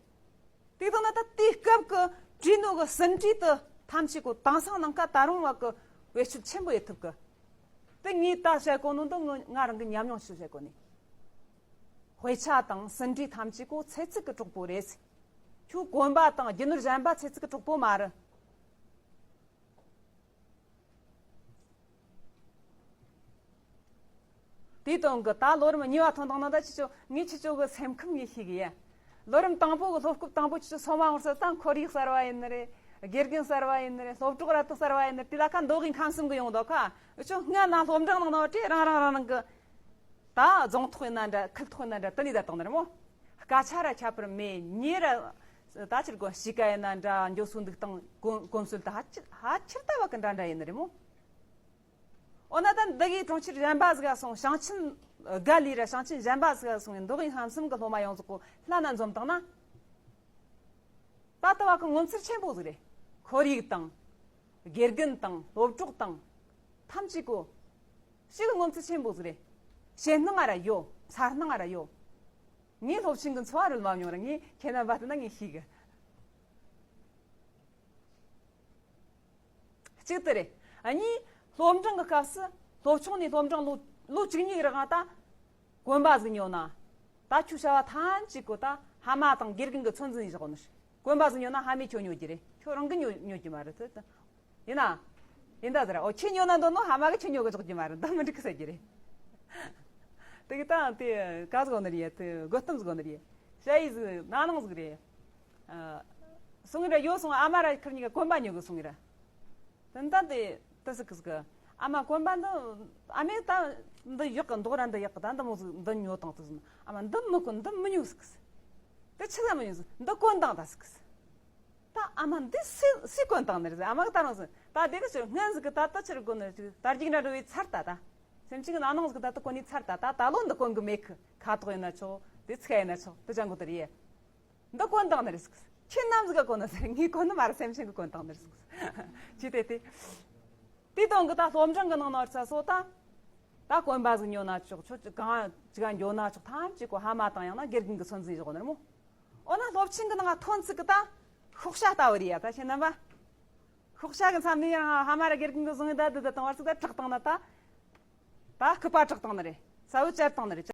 དེ་དང་ན་ད་དེའི་སྐབས་ཀྱི་བྲིས་ནོ་གི་ཟིན་བྲིས་དེ་ཐམས་ཅད་ཀོ་དེང་སང་ནང་ཀ་ད་རུང་བ་གི་བེད་སྤྱོད་ཆེན་པོ་ཡེད་ཐུབ་གི། དེ་ངས་ད་བཤད་གོ་ནོ་འདི་ང་ང་རང་གི་ཉམས་མྱོང་ཞིག་བཤད་གོ་ནི། དཔེ་ཆ་དང་ཟིན་བྲིས་ཐམས་ཅད་ཀོ་ཚེ་གཅིག་གི་གྲོགས་པོ་རེད། ཁྱོད་གོན་པ་དང་རྒྱུ་ནོར་གཞན་པ་ཚེ་གཅིག་གི་གྲོགས་པོ་མ་རེད། དེའི་དོན་གི་ད་ལོ་རིམ་གཉིས་པ་ཐོན་དང་ན་ད་ཁྱེད་ཚོ་ངས་ཁྱེད་ཚོ་གི་སེམས་ཁམས་ངས་ཤེས་གི་ཡ། ལོ་རིམ་དང་པོ་གི་སློབ་སྐབས་དང་པོ་ཁྱེད་ཚོ་སོ་མ་འོང་ས་ད་ཁོར་ཡུག་གསར་བ་ཡིན་ནི་རེད། དགེ་རྒན་གསར་བ་ཡིན་ནི་རེད། སློབ་གྲོགས་ར་ཏི་གསར་བ་ཡིན་ནི་རེད། དེ་ལ་ཁ་མདོ་དབུས་ཁམས་གསུམ་གི་ཡོང་དོ་ཁ། འུ་ཆོ་སྔ་ན་སློབ་འབྲིང་ནང་ནང་བྲེ་རང་རང་རང་རང་གི་ད་རྫོང་ཐོག་ཡིན་ན་འདྲ། ཁུལ་ཐོག་ཡིན་ན་འདྲ། དེ་ནས་ད་དང་ནི་རེད་མོ། སྐད་ཆ་ར་ཁྱད་པར་མེད། ཉེ་ར་ད་ཕྱིར་གོ་གཤིས་ཀ་ཡིན་ན་འདྲ། འགྱོ་སོ་འདུག་སྟངས་གོམ་གོམས་སྲོལ་ད་ཧ་ཅི་ཧ་ཆི་ལྟ་བ་གི་འདྲ་འདྲ་ཡིན་ནི་རེད་མོ། འོ་ན་ད་འདི་གའི་གྲོང་ཁྱེར་གཞན་པ་ཟིག་ག་སོང་། ཞིང་ཆེན་དགའ་ལི་ར་ཞིང་ཆེན་གཞན་པ་ཟིག་ག་སོང་ཡིན། མདོ་དབུས་ཁམས་གསུམ་གི་སློབ་མ་ཡོངས་རྫོགས་གོ་ལྷན་ན་འཛོམས་བཏང་ན། ད་ལྟ་བ་གི་ངོ་མཚར་ཆེན་པོ་ཟིག་རེད། ཁོར་ཡུག་དང་། དགེ་རྒན་དང་། སློབ་གྲོགས་དང་། ཐམས་ཅད་གོ་ཞིག་ངོ་མཚར་ཆེན་པོ་ཟིག་རེད། ཞེད་སྣང་ང་ར་ཡོད། མཚར་སྣང་ང་ར་ཡོད། ངས་སློབ་ཆེན་གི་འཚོ་བ་རོལ་མ་མྱོང་ར་ངས་ཁྱེད་རྣམ་པ་ལྟ་ན་ངས་ཤེས་གི། གཅིག་དེ་རེད། གཉིས། སློབ་འབྲིང་གི་སྐབས་སུ་སློབ་ཆུང་ནས་སློབ་འབྲིང་ལོ་ལོ་བཅུ་གཉིས་རིང་ད་གོན་པ་ཟིག་ཉོ་ན། ད་ཁྱོད་བྱ་བ་ཐམས་ཅད་གོ་ད་ཕ་མ་དང་དགེ་རྒན་གི་ཚོད་འཛིན་ཡིན་བཞག་ནོ། གོན་པ་ཟིག་ཉོ་ན་ཕ་མས་ཁྱོད་ཉོ་རྒྱུ་རེད། ཁྱོད་རང་གི་ཉོ་ཉོ་རྒྱུ་མ་རེད་དེ། ཡིན་ན། ཡིན་ད་ཟེར། འོ་ཁྱོད་ཉོ་ན་འདོད་ནོ་ཕ་མ་གི་ཁྱོད་ཉོ་གི་འཇོག་རྒྱུ་མ་རེད། འདི་མི་འགྲིག་གི་ཟེར་རྒྱུ་རེད། དེ་གི་ད་དེ་ག་ཟིག་གོ་ནི་རེད། དེ་དགོད་གཏམ་ཟིག་གོ་ནི་རེད། ཞ་ཡི་ཟིག་ནང་ནང་ཟིག་རེད། ཨ། སོང་ངི་ར་ཡོད་སོང་། ཨ་མ་ར་ཁིར་གཉིས་ཀ་གོན་པ་ཉོ་གི་སོང་ངི་ར། དོན་དག་དེ་དེ་ཟིག་གི་ཟིག་གི། ཨ་མ་གོན་པ་འདི་ཨ་མས་ད་འདི་ཡག་གི་འདུག་ར། འདི་ཡག་གི། ད་འདི་མོ་ཟིག་འདི་ཉོ་དང་དེ་ཟིག་ཨ་མ་འདི་མི་གོན། འདི་མི་ཉོ་ཟིག་གི། དེ་ཆི་ཟ་མི་ཉོ་ཟིག་འདི་གོན་དང་ད་ཟིག་གི། ད་ཨ་མ་འདི་སུས་སུས་གོན་དང་ནི་རེད་ཟེར། ཨ་མ་གི་ད་རང་ཟིག་ད་དེ་གི་ཆི་སྔན་ཟིག་གི་ད་ད་ཆི་རེད་གོ་ནི་རེད། ད་རྒྱུག་འདྲ་འགྲོ་བའི་ཚར་ད་ད། སེམས་ཅན་གི་ནང་ནང་ཟིག་གི་ད་ད་གོན་ནི་ཚར་ད། ད་ད་ལོ་འདི་གོན་གི་མེད་གི། ཁ་དོག་ཡིན་ན་ཆོག་དེ་ཚིག་ཡིན་ན་ཆོག་དེ་ཅང་གོ་དེ་རེད། འདི་གོན་དང་ནི་རེད་ཟིག་ཁྱེད་ནམ་ཟིག་ག་གོན་ནི་ཟེར། ངས་གོན་ནི་མ་རེད། སེམས་ཅན་གི་གོན་དང་ནི་རེད་ཟིག་ཅི་དེ་དེ། དེ་དང་གི་ད་སློབ་འབྲིང་གི་ནང་ན་ཚ་སོ་ད། ད་གོན་པ་ཟིག་ཉོ་ན་ཆོག་ཆོག་ཅི་གང་ཅི་ག་འགྱོ་ན་ཆོག་ཐམས་ཅད་གོ་ཕ་མ་དང་ཡང་ན་དགེ་རྒན་གི་ཚོད་འཛིན་བཞག་ནི་རེད་མོ། འོ་ན་སློབ་ཆེན་གི་ནང་ཐོན་ཚིག་གི་ད་ཤོག་བྱ་ལྟ་བུ་རེད་ཡ། ད་ཁྱེད་རྣམ་པ། ཤོག་བྱ་གི་མཚམས་ནས་ཡང་ཕ་མ་ར་དགེ་རྒན་གི་བཟུང་ཡི་ད་འདི་ད་བཏང་བར་ཚིག་ད་དྲག་བཏང་ན་ད། ད་སྐུད་པ་དྲག་བཏང་ནི་རེད། ས་བོ་བཅད་བཏང་ནི་རེད།